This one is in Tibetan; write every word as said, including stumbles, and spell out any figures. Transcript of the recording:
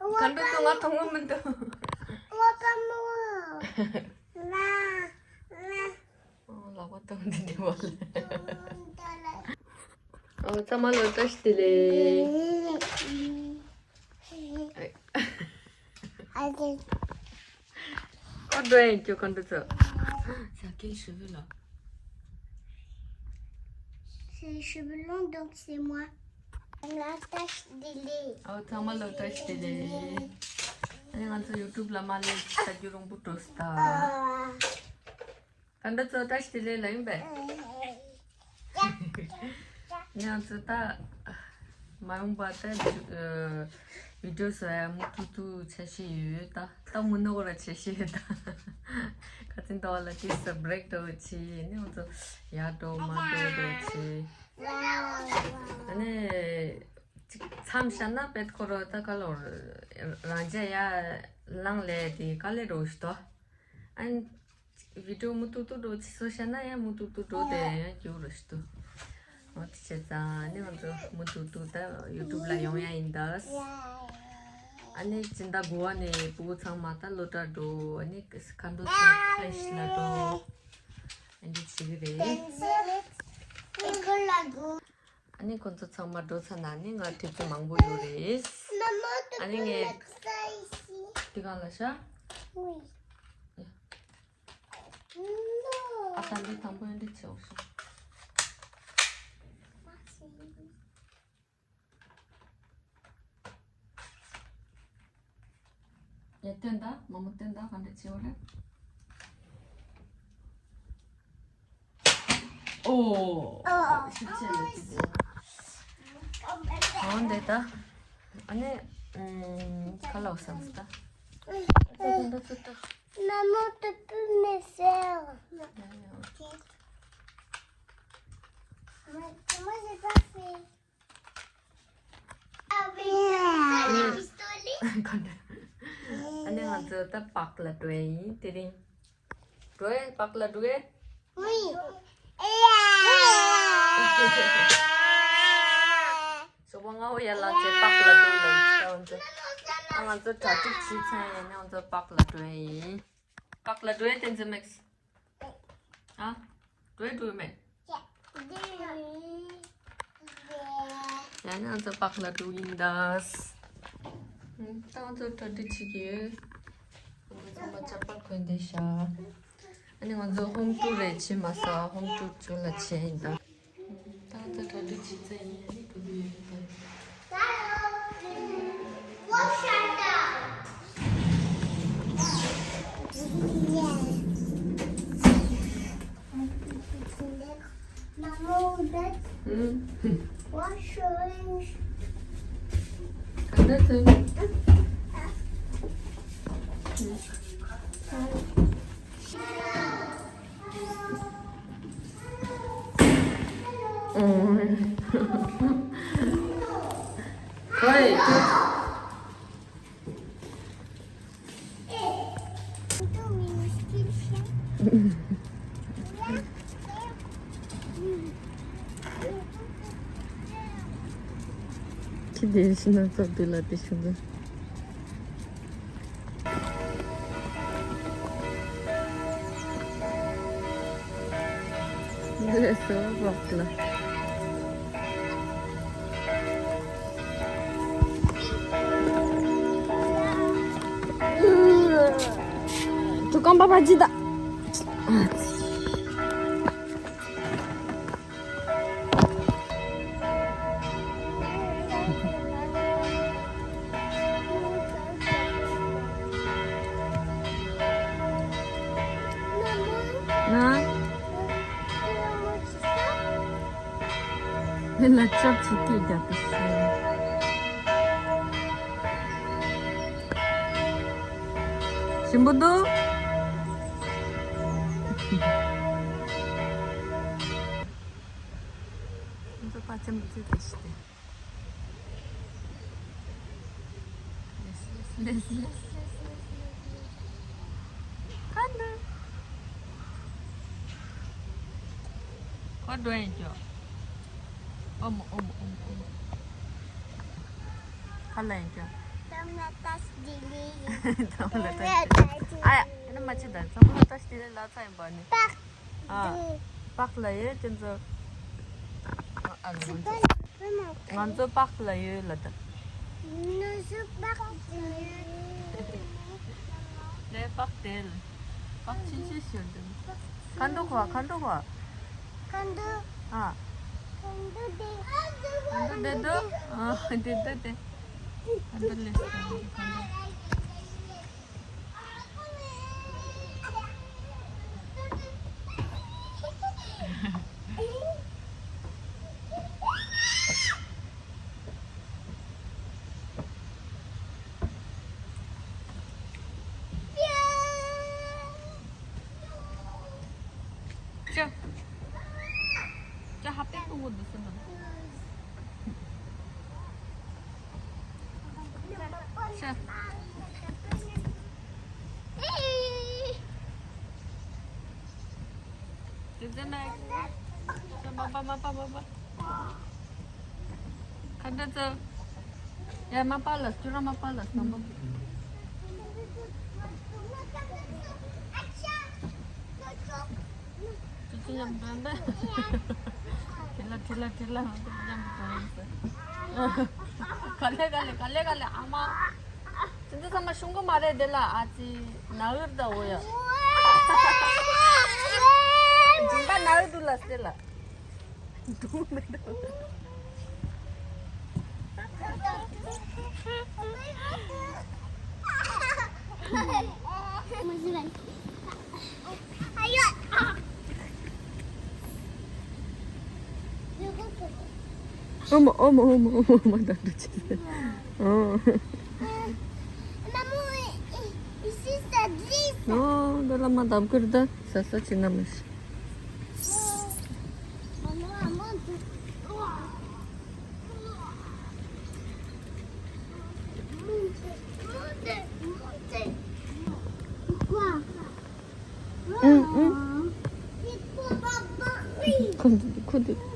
ག་འདྲ་འདུག་ང་མཐོང་གི་མི་འདུག་ཨོ་ལག་པ་བཏང་འདི་འདི་བ་ལ། ཨོ་ཚང་མ་ལ་བཀྲ་ཤིས་བདེ་ལེགས། ཨ་ཏེ། ཁོ་འགྲོ་ཡིན་ཁྱོད་ག་འདྲ་ཚོ། ཟ་སྐལ་ཞུ་བུ་ལ། C'est cheveux longs, donc c'est moi. ལ་བཀྲ་ཤིས་བདེ་ལེགས། ཨོ་ཚང་མ་ལ་བཀྲ་ཤིས་བདེ་ལེགས། ཨ་ནི་ང་ཚོ་ཡུ་ཊུབ་ལ་མ་ལས་ལྟ་རྒྱུ་རོང་པོ་འགྲོ་སྟ། ད་འདྲ་ཚོ་བཀྲ་ཤིས་བདེ་ལེགས་ལ་ཡིན་པས། ང་ཚོ་ད་མ་ཡོང་པ་ད་བི་ཌིའོ་བཟོ་ཡ་མུ་མཐུད་དུ་བྱེད་བཞིན་ཡོད་ད། ད་མུ་ནོ་ར་བྱེད་བཞིན་ཡོད་ད། ཁ་ཚིག་འདྲ་བ་ལ་ཏིས་ས་བྷི་རེག་འདྲ་བོ་བྱས་ནས་ང་ཚོ་ཡར་འགྲོ་མར་འགྲོ་འདྲ་བོ་བྱས། ཨ་ནི་ཅིག་མཚམས་བཞག་ན་བེད་ཁོ་ར་ད་ག་ལོར་རང་རྒྱ་ཡ་ལངས་ལས་དེ་དཀའ་ལས་འགྲོ་ཞིག་ཏོ། ཨ་ནི། བི་ཌིའོ་མུ་མཐུད་དུ་འགྲོ་ཅི་སོ་བཤད་ན་ཡང་མུ་མཐུད་དུ་འགྲོ་དེ་ཡང་རྒྱུག་རུ་ཞིག་ཏུ། འོ་དེ་བྱས་ཙང་ནི་ང་ཚོ་མུ་མཐུད་དུ་ད་ཡུ་ཊུབ་ལ་ཡོང་ཡ་ཡིན་ད། ཨ་ནི་སྦྱིན་བདག་གོ་བ་ནས་སྤུ་གུ་ཚང་མ་ད་སློབ་གྲྭ་འགྲོ། ཨ་ནི་ཁ་འགྲོ་ཚང་ཁ་ཤི་ལ་འགྲོ། ཨ་ནི་བྱེད་གི་རེད། ཨ་ནི་ཁོང་ཚོ་ཚང་མ་འགྲོ་ཚར་ན་ནི་ང་དུས་ཚོད་མང་པོ་ཡོད་རེད། ཨ་ནི་ངས་དེ་གང་ལ་ཤ། ཨ་ད་འདི་དང་པོ་འདི་ཆེ་བ་ཤ། ཡ་སྟོན་ད་མ་མོ་སྟོན་ད་ག་འདྲ་ཆེ་བ་རེད། ཨོ། ཤུགས་ཆེ་ལ་ཅི་ཆེ། འོ་འདི་ད། ཨ་ནི། ཁ་ལག་བསམ་ད། ད་ད་ད་ད། Maman, tu peux me faire. Moi, j'ai pas fait. ཨ་ནི་ང་ཚོ་ད་པག་ལ་འགྲོ་ཡ་ཡིན་དེ་རིང་། འགྲོ་ཡ་པག་ལ་འགྲོ་ཡ། Oui. ཞོགས་པ་སྔ་པོ་ཡར་ལངས་བྱས་པག་ལ་འགྲོ་ལ་ཡིན་ད་ང་ཚོ། ཨ་ང་ཚོ་གྲ་སྒྲིག་བྱས་ཚར་ཡིན་ནས་ང་ཚོ་པག་ལ་འགྲོ་ཡ་ཡིན། པག་ལ་འགྲོ་ཡ་བསྟན་འཛིན་མེགས། ཨ། འགྲོ་ཡ་འགྲོ་ཡ་མེད། ཡང་ན་ང་ཚོ་པག་ལ་འགྲོ་ཡིན་ད། ད་ང་ཚོ་གྲ་སྒྲིག་བྱེད་ཀྱི་ཡོད། ང་ཚོ་ཚང་མ་ཆ་པག་གོན་བསྡད་ཤག་ཨ་ནི་ང་ཚོ་ཧོམ་ཊུར་རེ་བྱེད་མ་ས་ཧོམ་ཊུར་ཚུར་ལ་བྱེད་ཡིན་ད། ད་ང་ཚོ་གྲ་སྒྲིག་བྱེད་ཚར་ཡིན། ཨ་ནི་འགྲོ་གི་ཡོད་ད། Maman, ཁྱི་དེ་ཤི་ན་ཚོ་དུ་ལ་དེ་ཤུ་དུ། འདི་ལས་སོ་རོགས་ལ། ཐུག་གམ་པ་པ་ཇི་ད། ང་། ལ་ཅོག་ཅིག་ཏུ་རྒྱབ་པའི་ཤེས། ཞིམ་པོ་འདུག་ང་ཚོ་པ་ཆེན་པོ་ཚོས་དེ་ཤི་སྟེ། ལེས་ལེས་ལེས་ལེས་ལེས་ལེས། ཁ་འདུག་ཁོ་འགྲོ་ཡིན་ཀྱོ། ཨོ་མོ་ཨོ་མོ་ཨོ་མོ་ཨོ་མོ། ཁ་ལ་ཡིན་ཀྱོ། ཨ་ཡ། ཨེ་ན་མ་ཆི་ད་ཚང་མ་ལ་ཏ་ཤི་ལེ་ལ་ཚ་ཡིན་པ་ནི། ཨ། པག་ལ་ཡོད་ཁྱེད་ཚོ། ཨ་ང་ཚོ་པག་ལ་ཡོད་ལ་ད། ལས་པག་དེ་ལ། པག་ཆུང་ཆུང་ཞིག་འདུག་ཁ་འདུག་བ། ཁ་འདུག་བ། ཁ་འདུག་ཨ། ཁ་འདུག་དེ། ཁ་འདུག་དེ་འདུག་ཨ། དེ་འདུག་དེ། ཁ་འདུག་ལེ། ཁ་འདུག་ཅག་ཅག་ཧ་པེ་ཀོ་བོ་འདི་སེ་འདི། ཤ། དེ་ཚེ་ན། ཤ་མ་པ་མ་པ་མ་པ། ཁ་འདྲ་ཚོ། ཡ་མ་པ་ལ་སྐྱུར་ར་མ་པ་ལ་སྣམ་པ། ཅི་ཅི་ཡང་འདོན་པས། ཁྲི་ལ་ཁྲི་ལ་ཁྲི་ལ་ང་ཚོ་མཉམ་དུ་འགྲོ་ཡིན་ཟེར། ག་ལེ་ག་ལེ་ག་ལེ་ག་ལེ་ཨ་མ། དེ་ཚོ་ཚང་མ་ཤོང་གི་མ་རེད་དེ་ལ། ཨ་ཙི་ན་འུར་ད་འོ་ཡ། སྦྱིན་པ་ན་འུར་འདུག་ལ་སྟེ་ལ། འདུག་མི་འདུག་ཨོ་མ་ཨོ་མ་ཨོ་མ་ཨོ་མ་ཨོ་མ་ད་འདུག་ཅི། ཨོ། ཨོ་ད་ལ་མ་འདམ་ཀིར་ད་ས་ས་ཅི་ན་མི་ཤི། ཁོ་འདི་ཁོ་འདི།